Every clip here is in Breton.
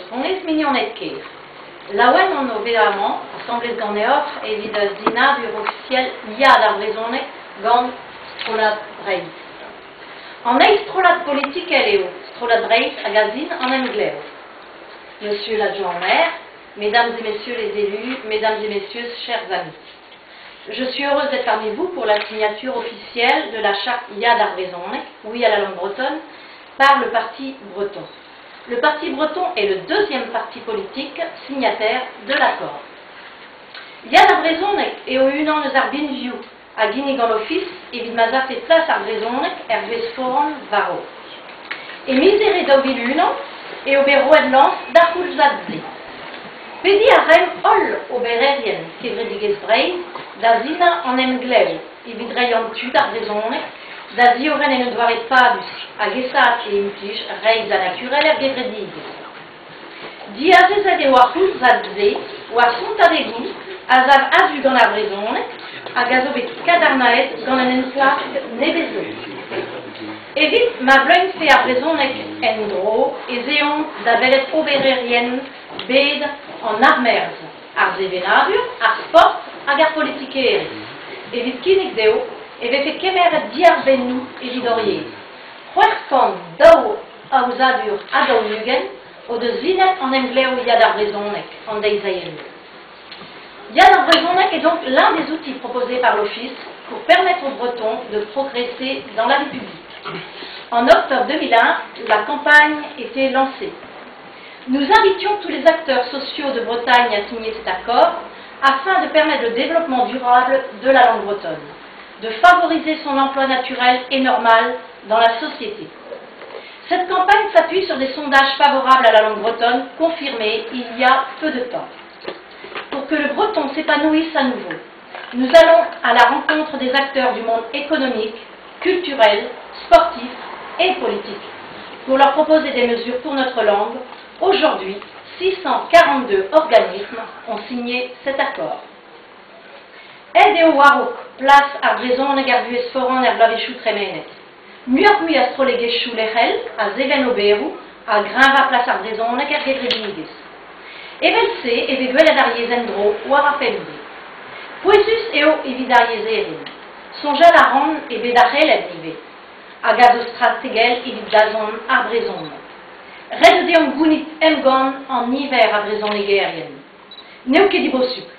Aotronez, mignoned ker. Laouen on o vezañ amañ, asambles ganeoc'h, evit sinadur ofisiel Ya d'ar brezhoneg gant Strollad Breizh. An eil strollad politikel eo Strollad Breizh hag a sin an emglev. Monsieur l'adjoint maire, mesdames et messieurs les élus, mesdames et messieurs, chers amis. Je suis heureuse d'être parmi vous pour la signature officielle de la charte Ya d'ar brezhoneg, oui à la langue bretonne, par le Parti breton. Le Parti breton est le deuxième parti politique signataire de l'accord. Ya d'ar brezhoneg eo unan eus ar binvioù a ginnig an Ofis evit ma 'z afe plas ar brezhoneg er vuhez foran war-raok. E miz Here 2001 eo bet roet lañs d'ar c'houlzad-se. Pediñ a raemp holl obererien kevredigezh Breizh da sinañ an emglev evit reiñ an tu d'ar brezhoneg da ziorren en un doare padus hag aesaat e implij reizh ha naturel er gevredigezh. Diazezet eo ar c'houlzad-se war sontadegoù a sav a-du gant ar brezhoneg hag a zo bet kadarnaet gant un enklask nevez zo. Evit ma vleuñvfe ar brezhoneg en-dro ez eomp da welet obererien bed an armerzh, ar sevenadur, ar sport hag ar politikerezh, evit kinnig dezho e vefe kemeret diarbennoù evit hor yezh. 602 aozadur ha 40 o deus sinet an emglev Ya d'ar brezhoneg an deiz-a-hiziv. Ya d'ar brezhoneg est donc l'un des outils proposés par l'Office pour permettre aux Bretons de progresser dans la vie publique. En octobre 2001, la campagne était lancée. Nous invitions tous les acteurs sociaux de Bretagne à signer cet accord afin de permettre le développement durable de la langue bretonne, de favoriser son emploi naturel et normal dans la société. Cette campagne s'appuie sur des sondages favorables à la langue bretonne confirmés il y a peu de temps. Pour que le breton s'épanouisse à nouveau, nous allons à la rencontre des acteurs du monde économique, culturel, sportif et politique pour leur proposer des mesures pour notre langue. Aujourd'hui, 642 organismes ont signé cet accord. Aet eo war-raok plas ar brezhoneg er vuhez foran er bloavezhioù tremenet. Muioc'h-mui a strollegezhioù lec'hel a seven oberoù a greñva plas ar brezhoneg er gevredigezh. Evel-se e vez gwelet ar yezh en-dro war ar pemdez. Pouezus eo evit ar yezherien. Soñjal a ran e bed ar c'helenn ivez, hag a zo strategel evit dazont ar brezhoneg. Ret eo deomp gounit emgann an niver a vrezhonegerien. N'eo ket dibosupl.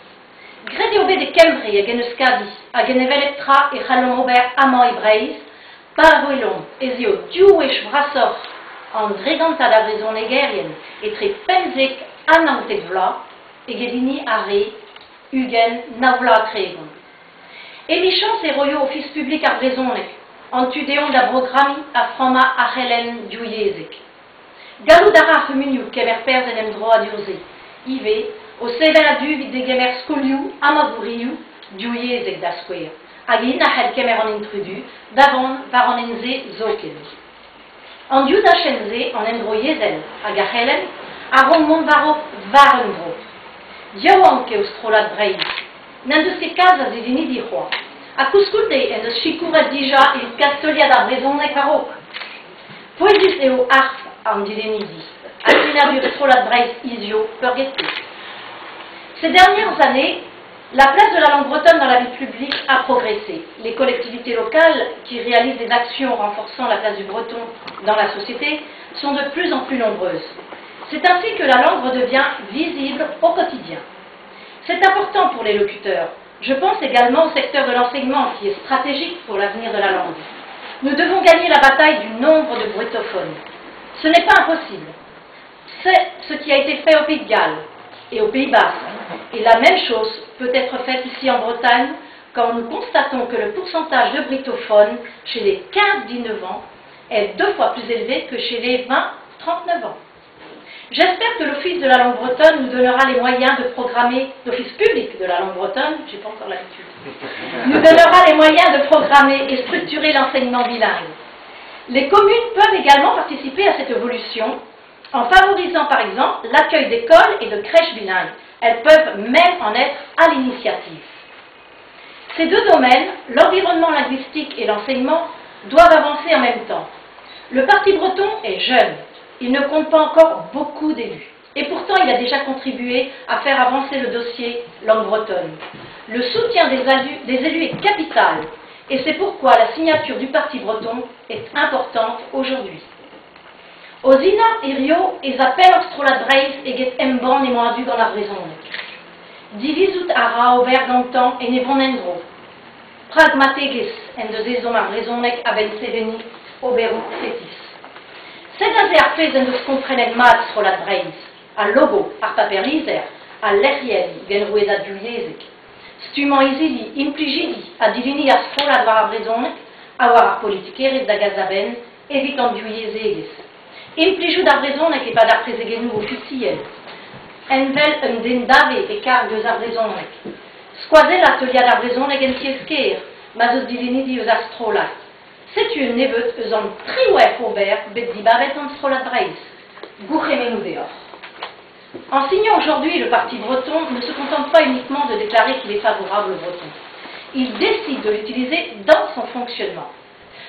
Graet eo bet e Kembre hag en Euskadi, hag en hevelep tra e c'hallomp ober amañ e Breizh, pa welomp ez eo div wech brasoc'h an dregantad a vrezhonegerien etre 15 ha 19 vloaz eget hini ar re 20 nav vloaz ha 30. Emichañs e roio Ofis Publik ar Brezhoneg an tu deomp da brogrammiñ ha frammañ ar c'helenn divyezhek. Gallout a ra ar c'humunioù kemer perzh en emdroadur-se ivez, o sevel a-du evit degemer skolioù ha magourioù divyezhek da skouer, hag int a c'hell kemer an intrudu da vont war an hent-se zoken. An div dachenn-se, an endro yezhel hag ar c'helenn, a rank mont war-raok war un dro. Yaouank eo Strollad Breizh. N'en deus ket kalz a zivinidi c'hoazh. Ha koulskoude en deus sikouret dija evit kas teuliad ar brezhoneg war-raok. Pouezus eo harp an dilennidi ha sinadur Strollad Breizh hiziv peurgetket. Ces dernières années, la place de la langue bretonne dans la vie publique a progressé. Les collectivités locales qui réalisent des actions renforçant la place du breton dans la société sont de plus en plus nombreuses. C'est ainsi que la langue redevient visible au quotidien. C'est important pour les locuteurs. Je pense également au secteur de l'enseignement qui est stratégique pour l'avenir de la langue. Nous devons gagner la bataille du nombre de bretophones. Ce n'est pas impossible. C'est ce qui a été fait au Pays de Galles et au Pays Basque. Et la même chose peut être faite ici en Bretagne quand nous constatons que le pourcentage de britophones chez les 15-19 ans est deux fois plus élevé que chez les 20-39 ans. J'espère que l'Office de la langue bretonne nous donnera les moyens de programmer, l'Office public de la langue bretonne, j'ai pas encore l'habitude, nous donnera les moyens de programmer et structurer l'enseignement bilingue. Les communes peuvent également participer à cette évolution en favorisant par exemple l'accueil d'écoles et de crèches bilingues. Elles peuvent même en être à l'initiative. Ces deux domaines, l'environnement linguistique et l'enseignement, doivent avancer en même temps. Le Parti breton est jeune. Il ne compte pas encore beaucoup d'élus. Et pourtant, il a déjà contribué à faire avancer le dossier langue bretonne. Le soutien des élus, des élus est capital, et c'est pourquoi la signature du Parti breton est importante aujourd'hui. O sinañ hirio ez a pelloc'h Strollad Breizh eget embann emañ a-du gant ar brezhoneg. Divizout a ra ober gantañ en e vont en-dro. Pragmategezh en deus ezhomm ar brezhoneg a-benn seveniñ oberoù fetis. Sed aze ar pezh en deus komprenet mat Strollad Breizh, al logo, ar paper-lizher, al lec'hienn genrouedad divyezhek. Stummañ izili, implijidi ha dilennidi ar strollad war ar brezhoneg ha war ar politikerezh da gas da benn evit an divyezhegezh. Implijout ar brezhoneg e-pad ar prezegennoù ofisiel. Envel un den dave e karg eus ar brezhoneg. Skoazellañ teuliad ar brezhoneg en tiez-kêr ma'z eus dilennidi eus ar strollad. Setu un nebeud eus an 18 ober bet dibabet gant Strollad Breizh. Gourc'hemennoù deoc'h. En signant aujourd'hui, le Parti breton ne se contente pas uniquement de déclarer qu'il est favorable au breton. Il décide de l'utiliser dans son fonctionnement.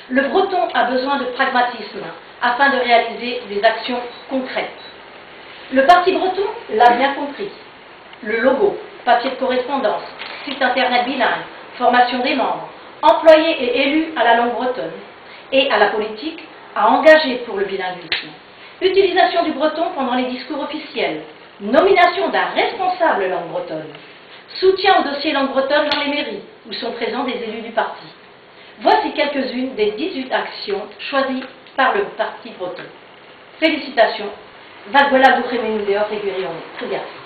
Le breton a besoin de pragmatisme afin de réaliser des actions concrètes. Le Parti breton l'a bien compris. Le logo, papier de correspondance, site internet bilingue, formation des membres, employés et élus à la langue bretonne et à la politique à engager pour le bilinguisme. Utilisation du breton pendant les discours officiels, nomination d'un responsable langue bretonne, soutien au dossier langue bretonne dans les mairies où sont présents des élus du parti. Voici quelques-unes des 18 actions choisies par le Parti breton. Félicitations, Va gwellañ gourc'hemennoù deoc'h e gwirionez. Trugarez.